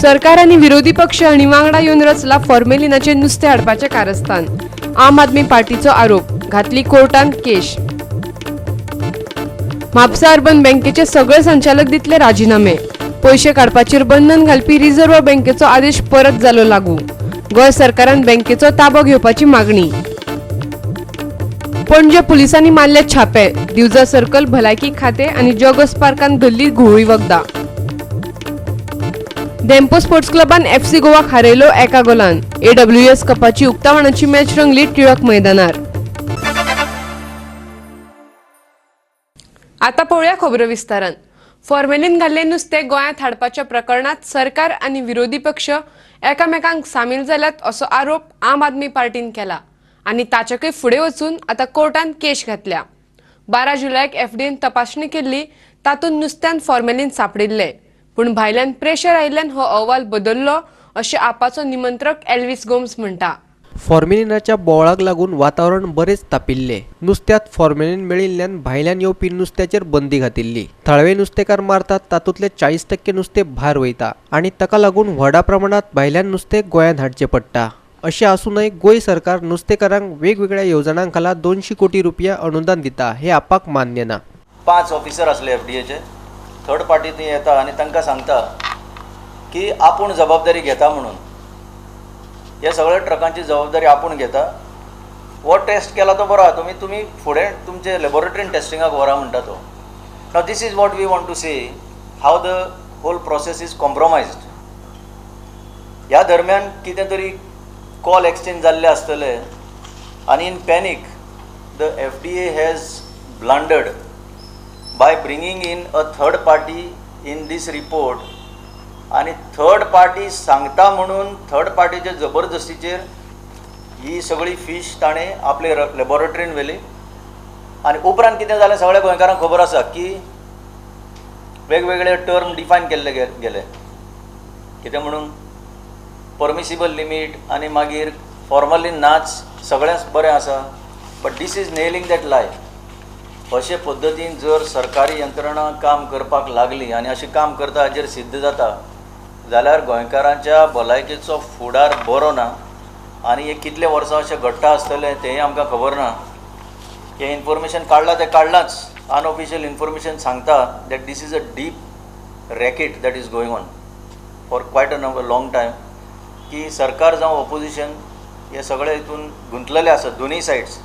सरकार आनी विरोधी पक्ष हांणी वांगडा येवन रचला फॉर्मेलिनाचें नुस्तें हाडपाचें कारस्थान. आम आदमी पार्टीचो आरोप, घातली कोर्टांत केश. म्हापसा अर्बन बँकेचे सगळे संचालक दितले राजिनामे. पयशे काडपाचेर बंधन घालपी रिझर्व्ह बँकेचो आदेश परत जालो लागू. गोंय सरकारान बँकेचो ताबो घेवपाची मागणी. पणजे पुलिसांनी मारले छापे. दिवजा सर्कल, भलायकी खाते आनी जॉगर्स पार्कान धरली घुंवळी वखदां. धेंपो स्पोर्ट्स क्लबान एफसी गोवाक हारयलो एका गोलान. एडब्ल्यूएस कपाची उक्तावणाची मॅच रंगली टिळक मैदानार. आता पळोवया खबरो विस्तारान. फॉर्मेलीन घाल्लें नुस्तें गोंयांत हाडपाच्या प्रकरणांत सरकार आनी विरोधी पक्ष एकामेकांक सामील जाल्यात असो आरोप आम आदमी पार्टीन केला आनी ताच्याकय फुडें वचून आतां कोर्टान केश घातल्या. 12 जुलयाक एफडीएन तपासणी केल्ली, तातूंत नुस्त्यान फॉर्मेलीन सापडिल्लें, पूण भायल्यान प्रेशर आयिल्ल्यान हो अहवाल बदल्लो अशें आपाचो निमंत्रक एल्विस गोम्स म्हणटा. फॉर्मेलिनाच्या बोवाळाक लागून वातावरण बरेंच तापिल्लें. नुस्त्यांत फॉर्मेलीन मेळिल्ल्यान भायल्यान येवपी नुस्त्याचेर बंदी घातिल्ली. थळावे नुस्तेकार मारतात तातूंतले 40% नुस्तें भायर वयता आनी ताका लागून व्हडा प्रमाणांत भायल्यान नुस्तें गोंयांत हाडचें पडटा. अशें आसूनय गोंय सरकार नुस्तेकारांक वेगवेगळ्या येवजणां खाला 200 कोटी रुपया अनुदान दिता हें आपाक मान्य ना. 5 ऑफिसर आसले एफडीएचे, थर्ड पार्टी थंय येता आनी तांकां सांगता की आपूण जबाबदारी घेता म्हणून, हे सगळ्या ट्रकांची जबाबदारी आपूण घेता. हो टेस्ट केला तो बरो आहा, तुमी तुमी फुडें तुमचे लॅबोरेटरीन टेस्टिंगाक व्हरा म्हणटा तो. Now this is what we want to say, how the whole process is compromised. ह्या दरम्यान कितें तरी कॉल एक्सचेंज जाल्ले आसतले आनी in panic the FDA has blundered by bringing in a third party in this report. आनी third party सांगता म्हणून थर्ड पार्टीच्या जबरदस्तीचेर ही सगळी फीश ताणें आपले लॅबोरेटरीन व्हेली आनी उपरांत कितें जालें सगळ्या गोंयकारांक खबर आसा की वेगवेगळे टर्म डिफायन केल्ले गेले, कितें म्हणून परमिसिबल लिमीट आनी मागीर फॉर्मलीन नाच, सगळेंच बरें आसा, but this is nailing that lie. अशे पद्दतीन जर सरकारी यंत्रणा काम करपाक लागली आनी अशें काम करता हाजेर सिद्ध जाता जाल्यार गोंयकारांच्या भलायकेचो फुडार बरो ना. आनी हे कितले वर्सां अशें घडटा आसतलें तेंय आमकां खबर ना. हें इन्फॉर्मेशन काडलां तें काडलांच, अनऑफिशियल इन्फॉर्मेशन सांगता that this is a deep racket that is going on for quite a long time, की सरकार जावं ऑपोजिशन हे सगळे हितून गुंतलेले आसात दोनूय सायड्स,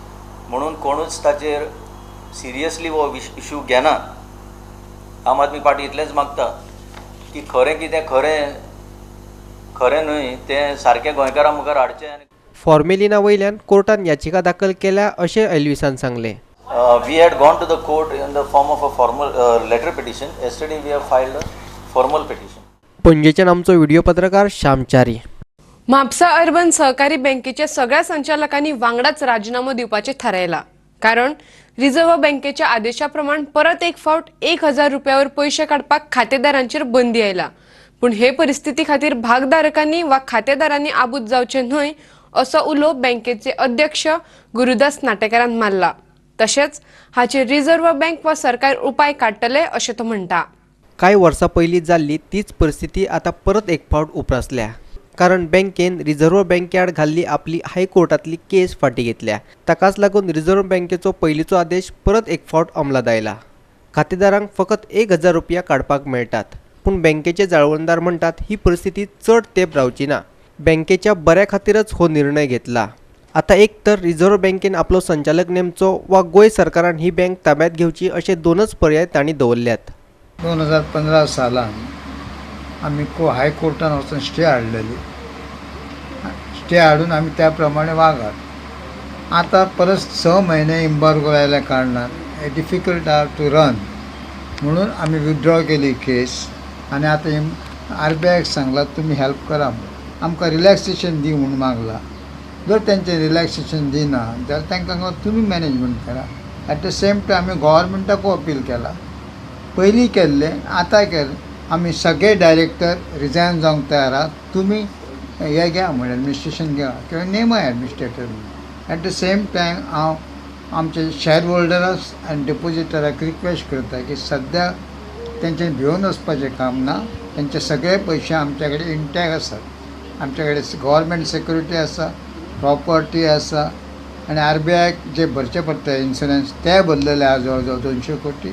म्हणून कोणूच ताचेर सिरियसली हो इशू घेना. आम आदमी पार्टी इतलेंच मागता की खरें कितें, खरें खरें न्हय तें सारकें गोंयकारां मुखार हाडचें आनी फॉर्मेलिना वयल्यान कोर्टान याचिका दाखल केल्या अशें एल्विसान सांगलें. We had gone to the court in the form of a formal letter petition. Yesterday we have filed a formal petition. पणजेच्यान आमचो व्हिडिओ पत्रकार श्यामचारी. म्हापसा अर्बन सहकारी बँकेच्या सगळ्या संचालकांनी वांगडाच राजिनामो दिवपाचें थारायला, कारण रिझर्व्ह बँकेच्या आदेशा प्रमाण परत एक फावट 1000 रुपयावर पयशे काडपाक खातेदारांचेर बंदी आयला. पूण हे परिस्थिती खातीर भागधारकांनी वा खातेदारांनी आबूज जावचें न्हय असो उलो बँकेचे अध्यक्ष गुरुदास नाटेकारान मारला. तशेंच हाचेर रिझर्व्ह बँक वा सरकार उपाय काडटले अशें तो म्हणटा. कांय वर्सां पयलीं जाल्ली तीच परिस्थिती आतां परत एक फावट उप्रासल्या, कारण बँकेन रिझर्व्ह बँके आड घाल्ली आपली हायकोर्टांतली केस फाटीं घेतल्या. ताकाच लागून रिझर्व्ह बँकेचो पयलींचो आदेश परत एक फावट अंमलांत आयला. खातेदारांक फकत 1000 रुपया काडपाक मेळटात, पूण बँकेचे जाळवणदार म्हणटात ही परिस्थिती चड तेंप रावची ना. बँकेच्या बऱ्या खातीरच हो निर्णय घेतला. आतां एक तर रिझर्व्ह बँकेन आपलो संचालक नेमचो वा गोंय सरकारान ही बँक ताब्यांत घेवची अशे दोनच पर्याय तांणी दवरल्यात. 2015 सालान आमी हायकोर्टान वचून स्टे हाडलेली. स्टे हाडून आमी त्या प्रमाणे वागात. आतां परत 6 म्हयने इम्बार्गो आयल्या कारणान हे डिफिकल्ट आर टू रन म्हणून आमी विथड्रॉ केली केस. आनी आतां आरबीआयक सांगलां तुमी हेल्प करा म्हणून, आमकां रिलॅक्सेशन दी म्हणून मागलां. जर तेंचें रिलॅक्सेशन दिना जाल्यार तांकां तुमी मॅनेजमेंट करा. एट the same time आमी गोवोरमेंटाकूय अपील केला, पयलीं केल्लें आतां केलें. आमी सगळे डायरेक्टर रिजायन जावंक तयार आहात, तुमी हे घ्या म्हणून एडमिनिस्ट्रेशन घ्या किंवा नेमा एडमिनिस्ट्रेटर म्हणून. एट the same time हांव आमचे शॅर होल्डर्स आनी डिपोजिटराक रिक्वेस्ट करता की सद्या तेंच्यांनी भिवन वचपाचें काम ना. तेंचे सगळे पयशे आमचे कडेन इंटॅक्ट आसात. आमचे कडेन गव्हर्मेंट सेक्युरिटी आसा, प्रॉपर्टी आसा आनी आर बी आयक जे भरचे पडटा इन्शुरन्स ते भरलेले आहा जवळ जवळ 200 कोटी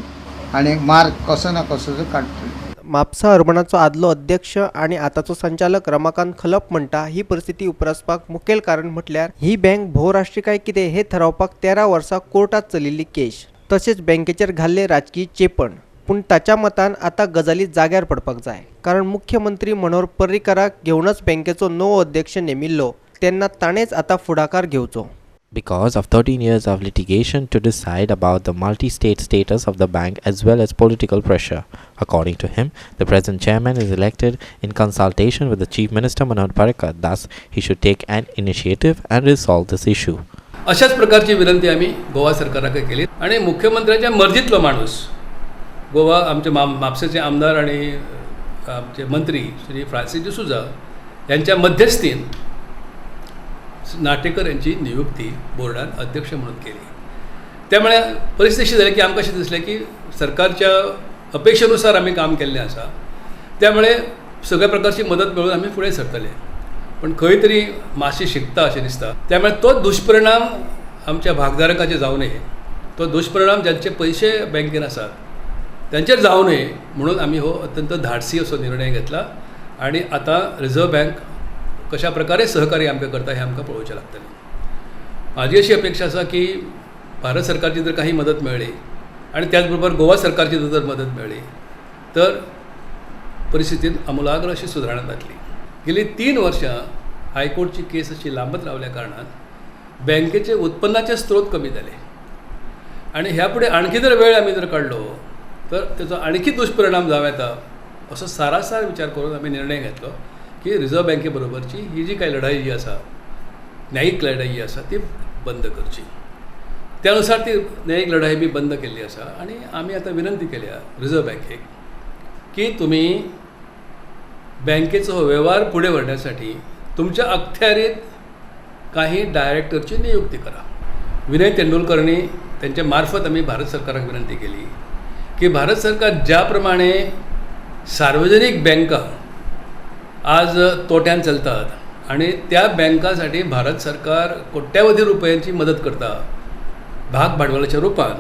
आनी मार्क कसो ना कसो तो काडटले. म्हापसा अर्बनाचो आदलो अध्यक्ष आनी आतांचो संचालक रमाकांत खलप म्हणटा ही परिस्थिती उप्रासपाक मुखेल कारण म्हटल्यार ही बँक भोवराष्ट्रीय काय कितें हें थारावपाक 13 वर्सां कोर्टात चलिल्ली केश, तशेंच बँकेचेर घाल्ले राजकीय चेपण. पूण ताच्या मतान आतां गजाली जाग्यार पडपाक जाय, कारण मुख्यमंत्री मनोहर पर्रीकराक घेवनच बँकेचो नवो अध्यक्ष नेमिल्लो तेन्ना ताणेंच आतां फुडाकार घेवचो. Because of 13 years of litigation to decide about the multi-state status of the bank as well as political pressure. According to him, the present chairman is elected in consultation with the Chief Minister Manohar Parrikar. Thus, he should take an initiative and resolve this issue. अशाच प्रकारची विनंती आम्ही गोवा सरकाराक केली आणि मुख्यमंत्र्याच्या मर्जीतलो माणूस गोवा आमचे म्हापशेचे आमदार आणि आमचे मंत्री श्री फ्रांसीस डिसोझा यांच्या मध्यस्थीन नाटेकर यांची नियुक्ती बोर्डान अध्यक्ष म्हणून केली. त्यामुळे परिस्थिती अशी जाली की आमकां अशें दिसलें की सरकारच्या अपेक्षेनुसार आमी काम केल्लें आसा, त्यामुळे सगळ्या प्रकारची मदत मेळून आमी फुडें सरतले. पण खंय तरी मातशी शिकता अशें दिसता, त्यामुळे तो दुष्परिणाम आमच्या भागधारकाचे जावं नये, तो दुष्परिणाम ज्यांचे पयशे बँकेन आसात त्यांचेर जावं नये म्हणून आमी हो अत्यंत धाडसी असो निर्णय घेतला आनी आतां रिझर्व बँक कशा प्रकारे सहकार्य आमकां करता हें आमकां पळोवचें लागतलें. म्हाजी अशी अपेक्षा आसा की भारत सरकारची जर काही मदत मेळ्ळी आनी त्याच बरोबर गोवा सरकारची जर मदत मेळ्ळी तर परिस्थितींत आमूलाग्र अशी सुदारणा जातली. गेली 3 वर्षां हायकोर्टची केस अशी लांबत रावल्या कारणान बँकेचे उत्पन्नाचे स्रोत कमी जाले आनी ह्या फुडें आणखी जर वेळ आमी जर काडलो तर तेचो आणखी दुष्परिणाम जावं येता असो सारासार विचार करून आमी निर्णय घेतलो की रिझर्व बँके बरोबरची ही जी काय लढाई जी आसा, न्यायीक लढाई जी आसा ती बंद करची. त्यानुसार ती न्यायीक लढाई बी बंद केल्ली आसा आनी आमी आतां विनंती केल्या रिझर्व बँकेक की तुमी बँकेचो वेव्हार फुडें व्हरण्यासाठी तुमच्या अखत्यारीत काही डायरेक्टरची नियुक्ती करा. विनय तेंडुलकरणी त्यांच्या मार्फत आमी भारत सरकाराक विनंती केली की भारत सरकार ज्या प्रमाणे सार्वजनिक बँका आज तोट्यान चलतात आणि त्या बँकासाठी भारत सरकार कोट्यावधी रुपयांची मदत करता भाग भांडवलाच्या रूपान,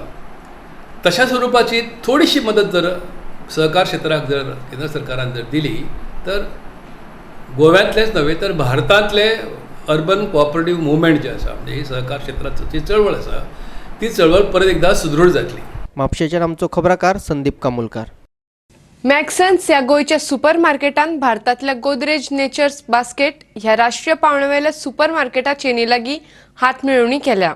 तशा स्वरूपाची थोडीशी मदत जर सहकार क्षेत्राक जर केंद्र सरकारान जर दिली तर गोव्यांतलेच नव्हे तर भारतांतले अर्बन कोऑपरेटिव्ह मुवमेंट जे आसा, म्हणजे ही सहकार क्षेत्राची चळवळ आसा ती चळवळ परत एकदा सुदृढ जातली. म्हापशेच्यान आमचो खबराकार संदीप कामुलकार. मॅक्सन्स ह्या गोंयच्या सुपर मार्केटान भारतांतल्या गोदरेज नेचर्स बास्केट ह्या राष्ट्रीय पावंड्यावेल्या सुपर मार्केटा चेनी लागीं हात मेळोवणी केल्या.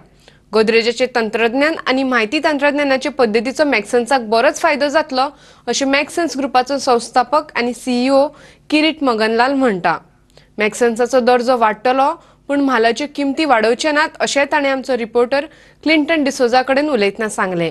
गोदरेजाचे तंत्रज्ञान आनी म्हायती तंत्रज्ञानाचे पद्दतीचो मॅक्सन्साक बरोच फायदो जातलो अशें मॅक्सन्स ग्रुपाचो संस्थापक आनी सीईओ किरीट मगनलाल म्हणटा. मॅक्सन्साचो दर्जो वाडटलो पूण म्हालाच्यो किमती वाडोवचे नात अशें ताणें आमचो रिपोर्टर क्लिंटन डिसोजा कडेन उलयतना सांगलें.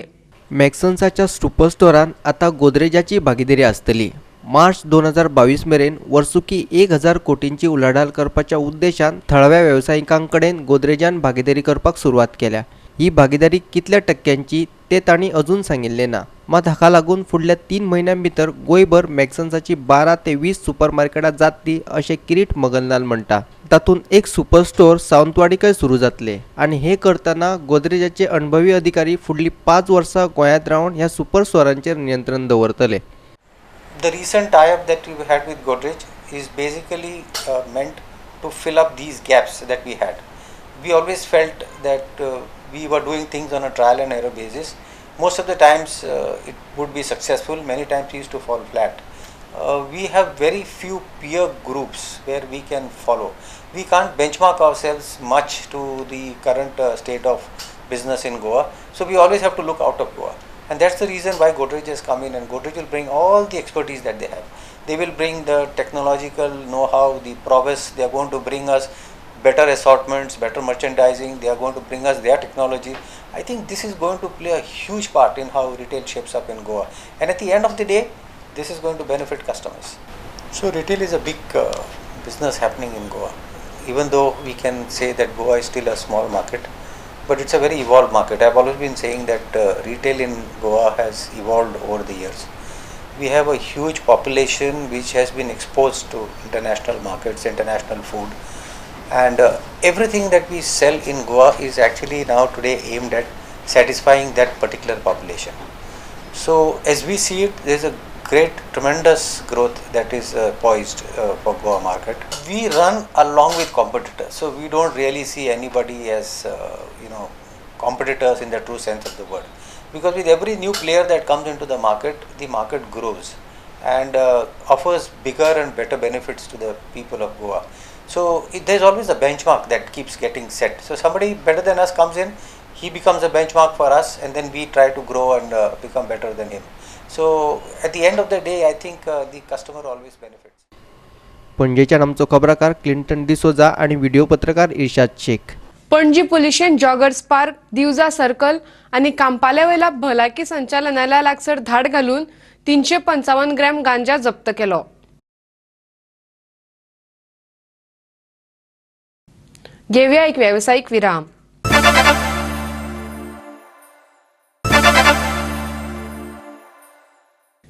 मॅक्सन्साच्या सुपर स्टोरान आतां गोदरेजाची भागीदारी आसतली. मार्च 2022 मेरेन वर्सुकी 1000 कोटींची उलाढाल करपाच्या उद्देशान थळाव्या वेवसायिकां कडेन गोदरेजान भागीदारी करपाक सुरवात केल्या. ही भागीदारी कितल्या टक्क्यांची ते तांणी अजून सांगिल्लें ना, मात हाका लागून फुडल्या 3 म्हयन्यां भितर गोंयभर मॅक्सन्साची 12 ते 20 सुपर मार्केटां जातली अशें किरीट मगनलाल म्हणटा. तातूंत एक सुपर स्टोर सावंतवाडीकय सुरू जातले आनी हे करतना गोदरेजाचे अणभवी अधिकारी फुडली 5 वर्सां गोंयांत रावन ह्या सुपर स्टोरांचेर नियंत्रण दवरतले. The recent tie-up that we had with Godrej is basically meant to fill up these gaps that we had. We always felt that we were doing things on a trial and error basis. Most of the times it would be successful, many times we used to fall flat. We have very few peer groups where we can follow. We can't benchmark ourselves much to the current state of business in Goa, so we always have to look out of Goa. And that's the reason why Godrej has come in, and Godrej will bring all the expertise that they have. They will bring the technological know-how, the prowess. They are going to bring us better assortments, better merchandising. They are going to bring us their technology. I think this is going to play a huge part in how retail shapes up in Goa. And at the end of the day, this is going to benefit customers. So retail is a big business happening in Goa. Even though we can say that Goa is still a small market, but it's a very evolved market. I've always been saying that retail in Goa has evolved over the years. We have a huge population which has been exposed to international markets, international food, and everything that we sell in Goa is actually now today aimed at satisfying that particular population. So as we see it, there is a great tremendous growth that is poised for Goa market. We run along with competitors, so we don't really see anybody as competitors in the true sense of the word, because with every new player that comes into the market grows and offers bigger and better benefits to the people of Goa. So there's always a benchmark that keeps getting set. So somebody better than us comes in, he becomes a benchmark for us, and then we try to grow and become better than him. So at the end of the day, I think the customer always benefits. पणजेच्यान आमचो खबराकार Clinton D'Souza आणि video पत्रकार इर्शाद Shaikh. Panaji पुलिशेन joggers park, दिवजा circle आनी कांपाल्या वयल्या भलायकी संचालनालया लागसर धाड घालून 355 gram गांजा जप्त केलो. घेवया एक व्यावसायिक विराम.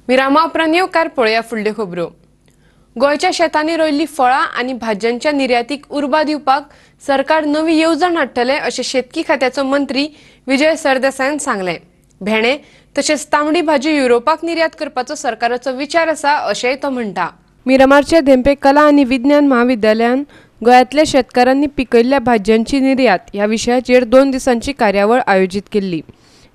विरामा उपरांत येवकार पळोवया फुडल्यो खबरो. गोंयच्या शेतांनी रोयल्ली फळां आनी भाजयांच्या निर्यातीक उर्बा दिवपाक सरकार नवी येवजण हाडटले अशें शेतकी खात्याचो मंत्री विजय सरदेसायान सांगलें. भेणे तशेंच तांबडी भाजी युरोपाक निर्यात करपाचो सरकाराचो विचार आसा अशेंय तो म्हणटा. मिरामारच्या धेंपे कला आनी विज्ञान म्हाविद्यालयान गोंयांतल्या शेतकारांनी पिकयल्ल्या भाजयांची निर्यात ह्या विशयाचेर 2 दिसांची कार्यावळ आयोजीत केल्ली.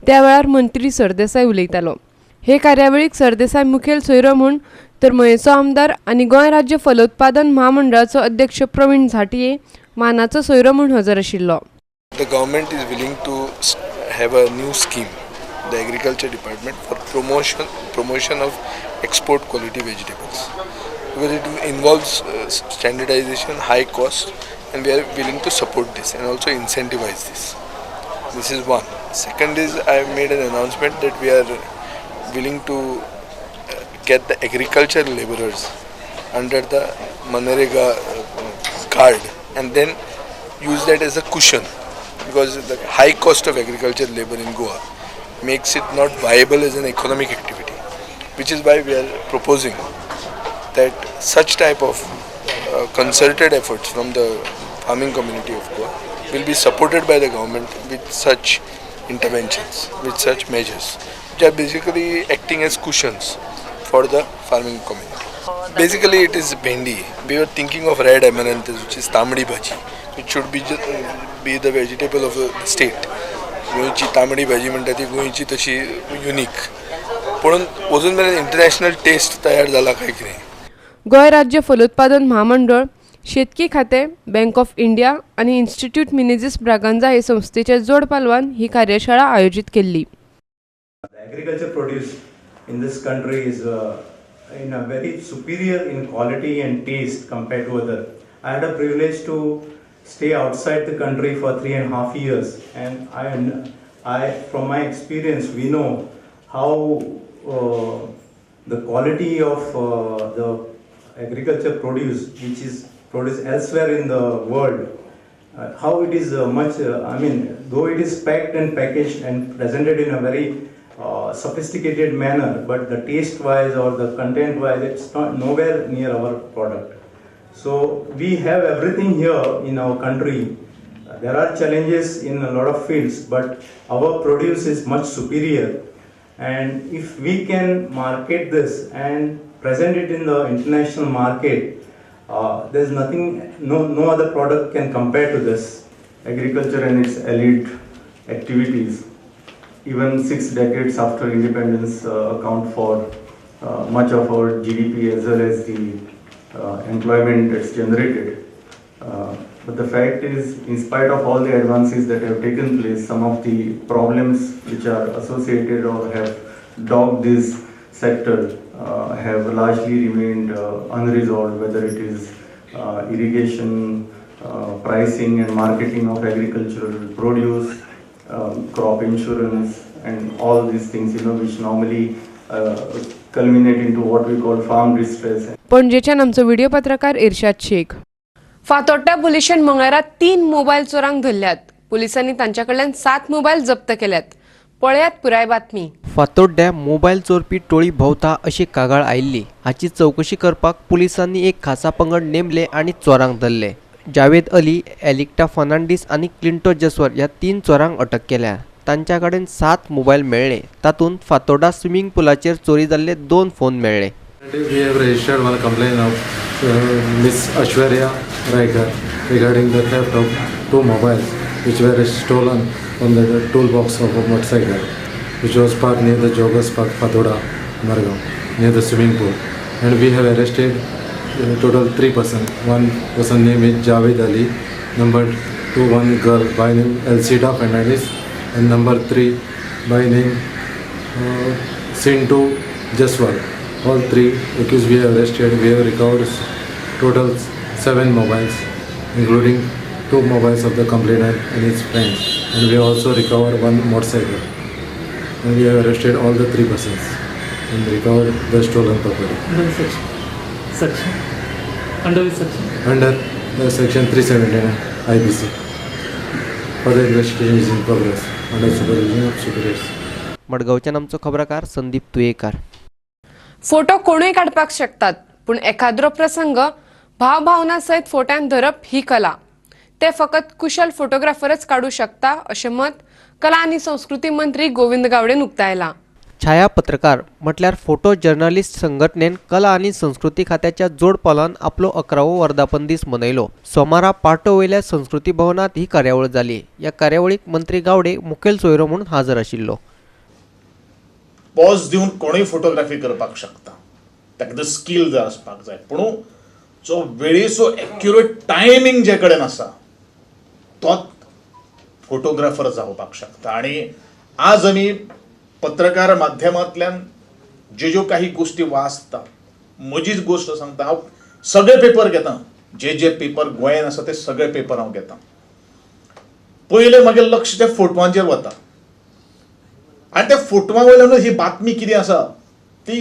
त्या वेळार मंत्री सरदेसाय उलयतालो. हे कार्यावळीक सरदेसाय मुखेल सोयरो म्हूण तर मयेचो आमदार आनी गोंय राज्य फलोत्पादन म्हामंडळाचो अध्यक्ष प्रवीण झांटये मानाचो सोयरो म्हूण हजर आशिल्लो. The government is willing to have a new scheme, the agriculture department, for promotion of export quality vegetables, because it involves standardization, high cost, and we are willing to support this and also incentivize this. This is one. Second is, I have made an announcement that we are willing to get the agriculture laborers under the Manrega card and then use that as a cushion, because the high cost of agriculture labor in Goa makes it not viable as an economic activity, which is why we are proposing that such type of concerted efforts from the farming community of Goa will be supported by the government with such interventions, with such measures, which are basically acting as cushions for the farming community. Basically, it is bhendi. We were thinking of red amaranthus, which is tamdi bhaji, which should be the vegetable of the state. गोंयची तांबडी भाजी म्हणटा ती गोंयची तशी unique, पूण अजून मेरेन इंटरनॅशनल टेस्ट तयार जाला काय कितें. गोंय राज्य फलोत्पादन म्हामंडळ, शेतकी खातें, बँक ऑफ इंडिया आनी इन्स्टिट्यूट मिनेझीस ब्रागांझा हे संस्थेच्या जोड पालवान ही कार्यशाळा आयोजीत केल्ली. Agriculture produce in this country is in a very superior in quality and taste compared to other. I had a privilege to stay outside the country for 3.5 years, and I from my experience we know how the quality of the agriculture produce which is produced elsewhere in the world, how it is much, I mean, though it is packed and packaged and presented in a very sophisticated manner, but the taste wise or the content wise, it's not nowhere near our product. So we have everything here in our country. There are challenges in a lot of fields, but our produce is much superior, and if we can market this and present it in the international market, there's nothing, no other product can compare to this. Agriculture and its allied activities, even 6 decades after independence, account for much of our GDP as well as the employment that's generated. But the fact is, in spite of all the advances that have taken place, some of the problems which are associated or have dogged this sector have largely remained unresolved, whether it is irrigation, pricing and marketing of agricultural produce, crop insurance, and all these things, you know, which normally culminate into what we call farm distress. पणजेच्यान आमचो video पत्रकार इर्शाद शेख. फातोड्ड्या पुलिशेन मंगळारा 3 mobile चोरांक धरल्यात. पुलिसांनी तांच्या कडल्यान 7 mobile जप्त केल्यात. पळयात पुराय बातमी. फातोड्ड्या मोबायल चोरपी टोळी भोंवता अशी कागाळ आयिल्ली. हाची चवकशी करपाक पुलिसांनी एक खासा पंगड नेमले आनी चोरांक धरले. जावेद अली, एलिक्टा फर्नांडीस आनी क्लिंटो जसवर ह्या 3 चोरांक अटक केल्या. तांच्या कडेन 7 मोबायल मेळ्ळे. तातूंत फातोर्डा स्विमींग पुलाचेर चोरी जाल्ले 2 फोन मेळ्ळे. We have registered one complaint of Miss Ashwarya Raikar regarding the theft of 2 mobiles which were stolen from the toolbox of a motorcycle which was parked near the Joggers Park, Fatorda, Margao, near the swimming pool. And we have arrested total 3 persons. One person name is Javed Ali, number 2 one girl by name Elcida Fernandez, and number 3 by name Sintu Jaswal. All 3 accused we have arrested. We have recovered total 7 mobiles, including 2 mobiles of the complainant and his friends, and we also recovered 1 motorcycle. And we have arrested all the 3 persons and recovered the stolen property. Under section? Section? Under which section? Under the section 379 IPC. Further investigation is in progress under supervision of superiors. मडगांवच्यान आमचो खबराकार Sandeep Tuyekar. Photo कोणूय काडपाक शकतात, पूण एखाद्रो प्रसंग भावभावना सयत फोट्यान धरप ही कला. ते फकत कुशल फोटोग्राफरच काडू शकता अशें मत कला आनी संस्कृती मंत्री गोविंद गावडेन उक्तायला. छाया पत्रकार म्हटल्यार फोटो जर्नलिस्ट संघटनेन कला आनी संस्कृती खात्याच्या जोडपालान आपलो 11वो वर्धापन दीस मनयलो. सोमारा पाटो वयल्या संस्कृती भवनात ही कार्यावळ जाली. ह्या कार्यावळीक मंत्री गावडे मुखेल सोयरो म्हणून हजर आशिल्लो. पॉज दिवन कोणूय फोटोग्राफी करपाक शकता, ताका स्कील जाय आसपाक जाय, पूण जो वेळेचो एक्युरेट टायमींग जे कडेन आसा तोच फोटोग्राफर जावपाक शकता. आनी आज आमी पत्रकार माध्यमांतल्यान ज्यो ज्यो काही गोश्टी वाचता, म्हजीच गोश्ट सांगता, हांव सगळे पेपर घेता, जे जे पेपर गोंयान आसा ते सगळे पेपर हांव घेता. पयलें म्हगेलें लक्ष त्या फोटवांचेर वता आनी त्या फोटवा वयल्यान ही बातमी कितें आसा ती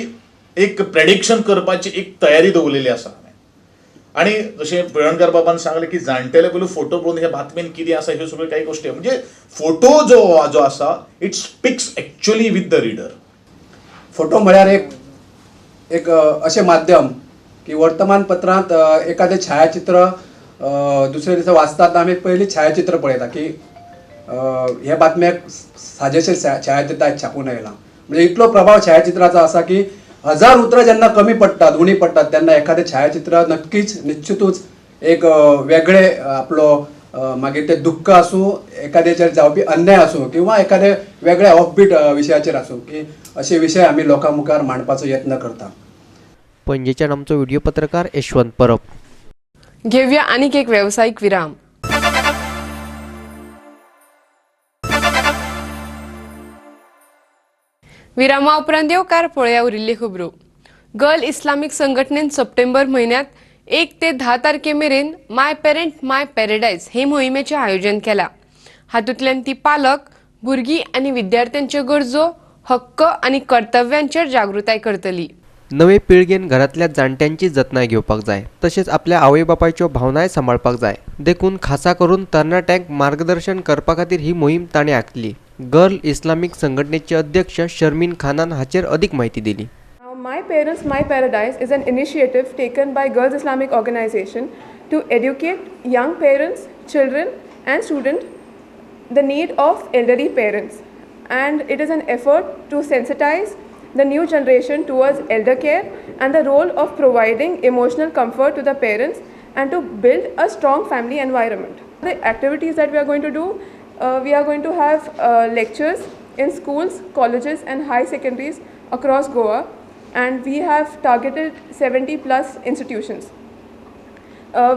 एक प्रेडिक्शन करपाची एक तयारी दवरलेली आसा. आनी जशें पिळणकर बाबान सांगलें की जाणटेले पयलू फोटो पळोवन हे बातमेन कितें आसा ह्यो सगळ्यो काही गोश्टी, म्हणजे फोटो जो जो आसा it speaks actually with the reader. Photo म्हळ्यार एक एक अशें माध्यम की वर्तमानपत्रांत एखादें छायाचित्र दुसरे दिसा वाचतात आमी पयलीं छायाचित्र पळयता की हे बातम्याक साजेशें छायाचित्र आयज छापून आयलां. म्हणजे इतलो प्रभाव छायाचित्राचो आसा की 1000 उतरां जेन्ना कमी पडटात, उणी पडटात, तेन्ना एखादें छायाचित्र नक्कीच निश्चितूच एक वेगळे आपलो मागीर तें दुख्ख आसूं, एखाद्याचेर जावपी अन्याय आसूं किंवा एखादे वेगळे ऑफबीट विशयाचेर आसूं, की अशे विशय आमी लोकां मुखार मांडपाचो यत्न करता. पणजेच्यान आमचो व्हिडिओ पत्रकार यशवंत परब. घेवया आनीक एक वेवसायीक विराम. विरामा उपरांत येवकार पळया उरिल्ली खबरो. गर्ल इस्लामिक संघटनेन सप्टेंबर म्हयन्यांत 1 ते 10 तारखे मेरेन माय पेरंट माय पॅराडायज हे मोहिमेचें आयोजन केलां. हातूंतल्यान ती पालक, भुरगीं आनी विद्यार्थ्यांच्यो गरजो, हक्क आनी कर्तव्यांचेर जागृताय करतली. नवे पिळगेन घरांतल्या जाणट्यांची जतनाय घेवपाक जाय, तशेंच आपल्या आवय बापायच्यो भावनाय सांबाळपाक जाय. देखून खासा करून तरणाट्यांक मार्गदर्शन करपा खातीर ही मोहीम ताणें आंखली. गर्ल इस्लामिक संघटनेचे अध्यक्ष शर्मीन खानान हाचेर अधिक माहिती दिली. My Parents My Paradise is an initiative taken by Girls Islamic Organization to educate young parents, children and students the need of elderly parents, and it is an effort to sensitize the new generation towards elder care and the role of providing emotional comfort to the parents and to build a strong family environment. The activities that we are going to do, we are going to have lectures in schools, colleges and high secondaries across Goa, and we have targeted 70+ institutions.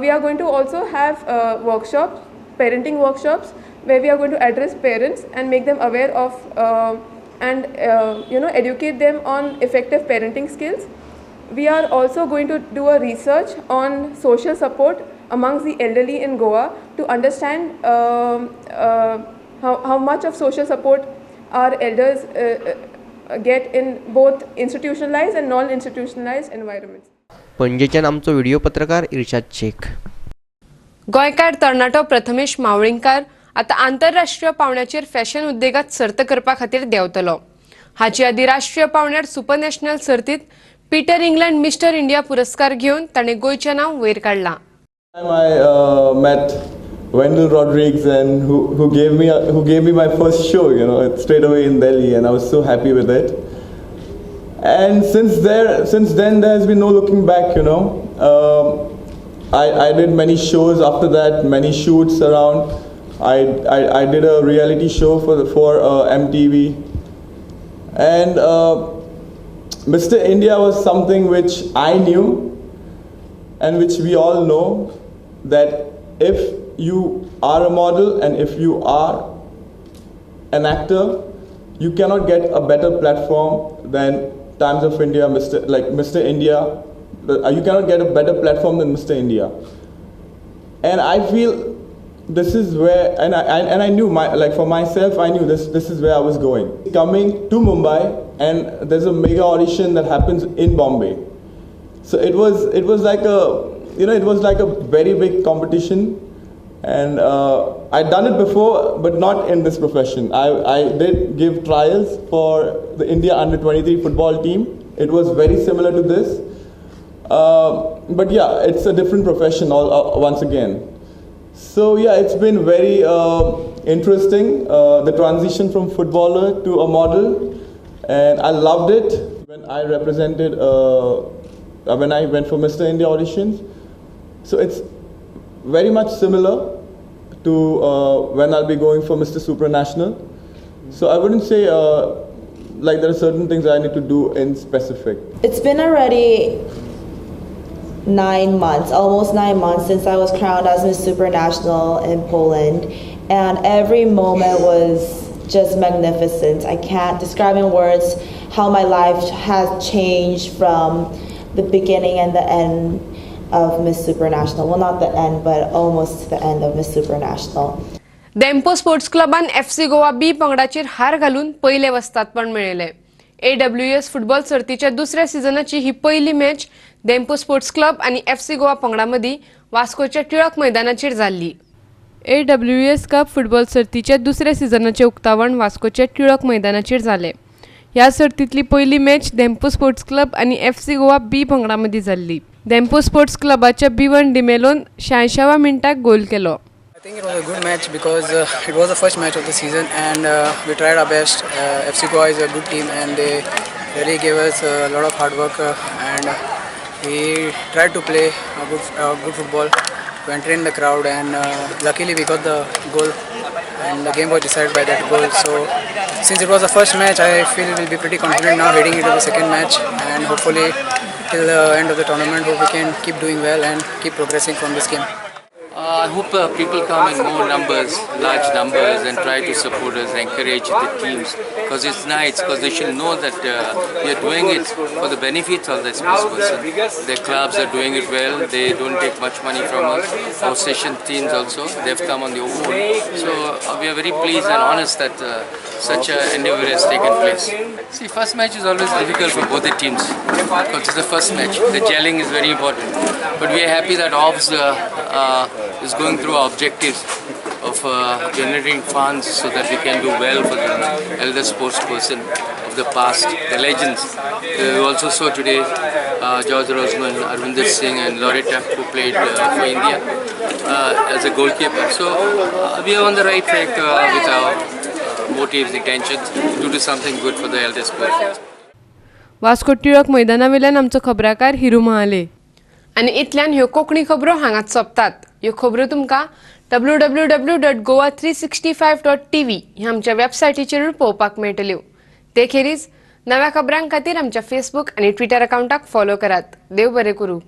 We are going to also have workshops, parenting workshops, where we are going to address parents and make them aware of and educate them on effective parenting skills. We are also going to do a research on social support amongst the elderly in Goa to understand how much of social support our elders get in both institutionalized and non-institutionalized environments. पणजेच्यान आमचो video पत्रकार इर्शाद शेख. गोंयकार तरणाटो प्रथमेश मावळींकार आतां आंतरराष्ट्रीय पावंड्याचेर fashion उद्देगात सर्त करपा खातीर देंवतलो. हाचे आदीं राष्ट्रीय पावंड्यार सुपरनॅशनल सर्तीत पीटर इंग्लंड मिस्टर इंडिया पुरस्कार घेवन ताणें गोंयचें नांव वयर काडलां. I met Wendell Rodrigues and who gave me my first show, straight away in Delhi, and I was so happy with it. And since then, there has been no looking back. I did many shows after that, many shoots around. I did a reality show for MTV, and Mr. India was something which I knew and which we all know, that if you are a model and if you are an actor, you cannot get a better platform than Times of India, Mr. India. You cannot get a better platform than Mr. India. And I feel this is where, and I knew my like for myself, I knew this is where I was going. Coming to Mumbai, and there's a mega audition that happens in Bombay. So it was like a you know it was like a very big competition, and I'd done it before, but not in this profession. I did give trials for the India Under 23 football team. It was very similar to this, but yeah, it's a different profession once again. So yeah, it's been very interesting, the transition from footballer to a model, and I loved it when I represented when I went for Mr. India auditions. So it's very much similar to when I'll be going for Mr. Supranational. So I wouldn't say like there are certain things I need to do in specific. It's been already 9 months, almost 9 months since I was crowned as Miss Supranational in Poland, and every moment was just magnificent. I can't describe in words how my life has changed from the beginning and the end of Miss Supranational. Well, not the end, but almost to the end of Miss Supranational. Dempo sports क्लबान FC Goa B पंगडाचेर हार घालून पयले वस्तादपण मेळयलें. AWS football सर्तीच्या दुसऱ्या सिजनाची ही पयली मॅच धेंपो स्पोर्ट्स क्लब आनी एफसी गोवा पंगडा मदीं वास्कोच्या टिळक मैदानाचेर जाल्ली. एडब्ल्यूएस कप फुटबॉल सर्तीच्या दुसऱ्या सिजनाचें उक्तावण वास्कोच्या टिळक मैदानाचेर जालें. ह्या सर्तींतली पयली मॅच धेंपो स्पोर्ट्स क्लब आनी एफसी गोवा बी पंगडा मदीं जाल्ली. धेंपो स्पोर्ट्स क्लबाच्या बिवन डिमेलोन 86व्या मिनटाक गोल केलो. I think it was a good match because it was the first match of the season and we tried our best. FC Goa is a good team and they really gave us a lot of hard work and we tried to play a good football to entertain the crowd and luckily we got the goal and the game was decided by that goal. So since it was the first match, I feel we'll be pretty confident now heading into the second match and hopefully till the end of the tournament, hope we can keep doing well and keep progressing from this game. I hope people come in more numbers, large numbers, and try to support us, encourage the teams, because it's nice, because they should know that we are doing it for the benefit of the sports person. The clubs are doing it well, they don't take much money from us. Our session teams also, they've come on their own. So we are very pleased and honest that such an endeavor has taken place. See, first match is always difficult for both the teams, because it's the first match. The gelling is very important. But we are happy that OFS is going through our objectives of generating funds so that we can do well for the elder sports person of the past, the legends. We also saw today George Roseman, Arvinder Singh and Loretta, who played for India as a goalkeeper. So we are on the right track with our motives, intentions to do something good for the elder sports. Vasco Tilak मैदानावेल्यान आमचो खबराकार हिरू महाले. आनी इतल्यान ह्यो कोंकणी खबरो हांगाच सोंपतात. ह्यो खबरो तुमकां www.goa365.tv ह्या आमच्या वेबसायटीचेरूय पळोवपाक मेळटल्यो. ते खेरीज नव्या खबरां खातीर आमच्या फेसबूक आनी ट्विटर अकावंटाक फॉलो करात. देव बरें करूं.